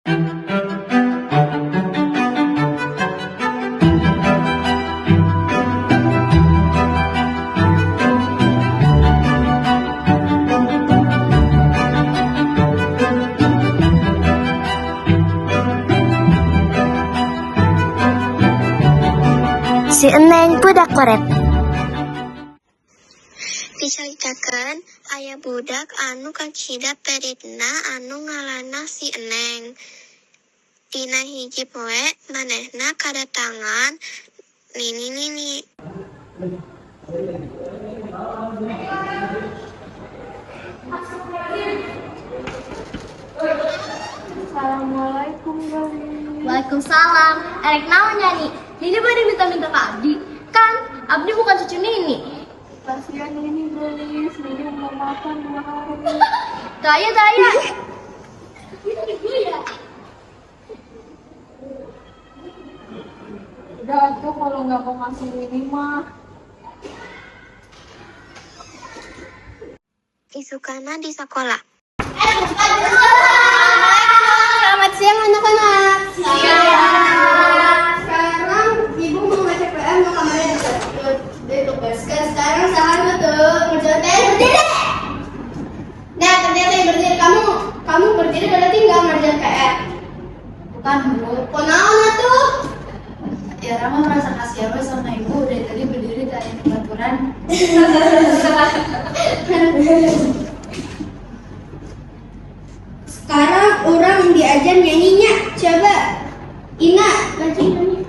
Si Eneng budak koret. Dicaritakeun aya budak anu kacida peritna anu ngaranna si Eneng. Dina hiji poe manehna kadatangan nini-nini. Assalamualaikum, Gali. Waalaikumsalam. Erek naon nyanyi? Nini bade minta-minta ke Abdi. Kan Abdi bukan cucu Nini. Kasihan Nini, Gelis. Nini belum makan 2 hari. Daya, daya. Udah tuh kalau nggak mau ngasih Nini mah. Isukana di sekolah. Selamat siang anak-anak. Siang. Sekarang ibu mau baca PR mau kemarin ditugaskan. Sekarang sahan betul ngerjain PR berdiri. Nah ternyata yang berdiri kamu berdiri berarti nggak ngerjain PR. Bukan bu. Kok naon atuh? Ya Rama merasa kasihan we sama ibu dari tadi berdiri tak ada peraturan. Sekarang orang diajar nyanyinya. Coba Ina baca Ina.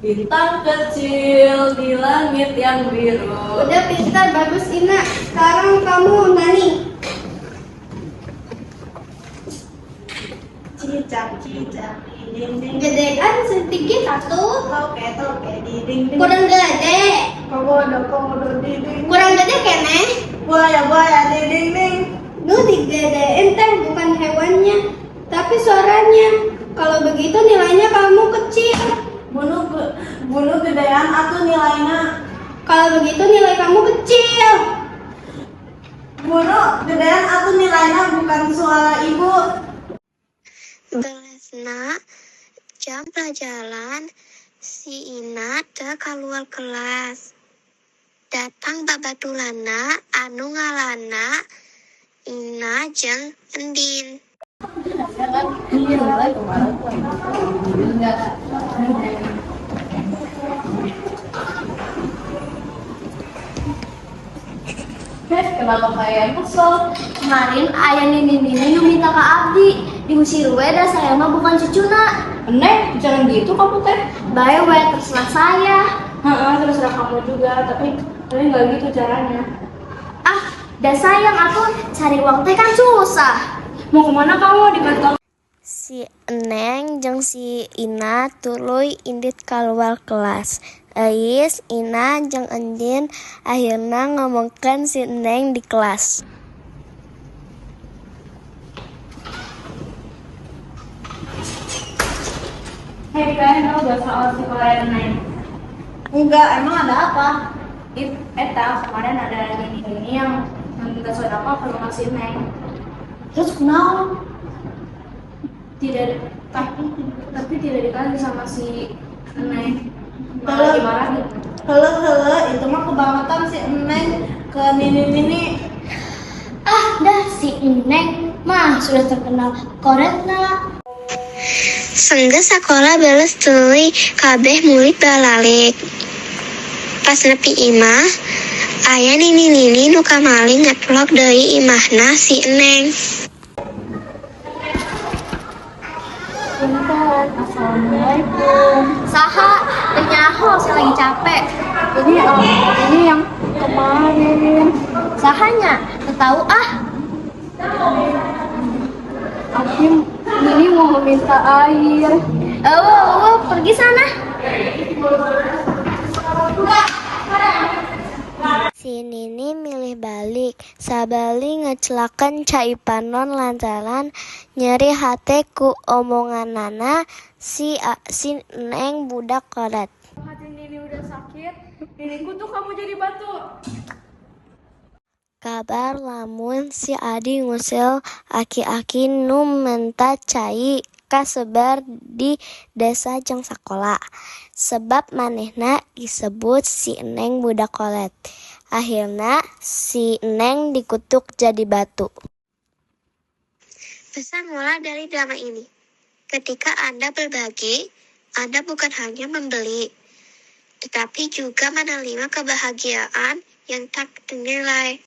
Bintang kecil di langit yang biru. Udah pintar, bagus Ina. Sekarang kamu nani. Cicak cicak di dinding. Gedean sedikit satu. Toke toke di dinding. Kurang gede. Komodo komodo di dinding. Kurang gede kene. Buaya buaya di dinding. Nu digedein teh bukan hewannya, tapi suaranya. Kalau begitu nilainya kamu kecil. Bunuh gedean atau nilainya. Kalau begitu nilai kamu kecil. Bunuh gedean atau nilainya bukan suara ibu. Belesna jam pelajaran si Ina teu kaluar kelas. Datang babaturanna anu ngaranna Ina jeung Endin. Kenapa kalian kesel? Kemarin ayah nini-nini nu minta ke Abdi. Diusir we dah saya mah bukan cucuna. Neng, jangan gitu kamu teh. Bae we terserah saya. Heeh, terserah kamu juga, tapi nggak gitu caranya. Ah, dah sayang aku cari uang teh kan susah. Mau kemana kamu di kantor? Si Eneng jeung si Ina tuluy indit kaluar kelas. Eis, Ina jeung Endin akhirna ngomongkeun si Eneng di kelas. Hei, kalian tahu gak soal si Korea Neng? Enggak, emang ada apa? Eta, kemarin ada nini-nini yang minta sodako ke rumah si Neng. Terus kenapa? Tidak, tapi tidak dikasih sama si Neng. Malah dimarahin. Hele hele, itu mah kebangetan si Neng ke nini-nini. Ah, dah si Neng mah sudah terkenal koretna. Senggeus sakola beles tuluy kabeh murid balalik. Pas nepi imah, aya nini-nini nu kamali ngeplok deui imahna si Eneng. Punten, assalamualaikum. Saha, teu nyaho, saya lagi capek. Ini yang kemarin. Sahanya, teu tahu ah. Akim, Nini mau meminta air. Oh, pergi sana. Si Nini milih balik, sabali ngecelakan cai panon lantaran nyeri hate ku omonganana si Neng budak koret. Hati Nini udah sakit, Nini kutuk kamu jadi batu. Kabar lamun si Adi ngusil aki-aki nu menta cai kasebar di desa jeung sakola. Sebab manehna disebut si Neng budak kolet. Akhirna si Neng dikutuk jadi batu. Pesan moral dari drama ini. Ketika Anda berbagi, Anda bukan hanya membeli, tetapi juga menerima kebahagiaan yang tak ternilai.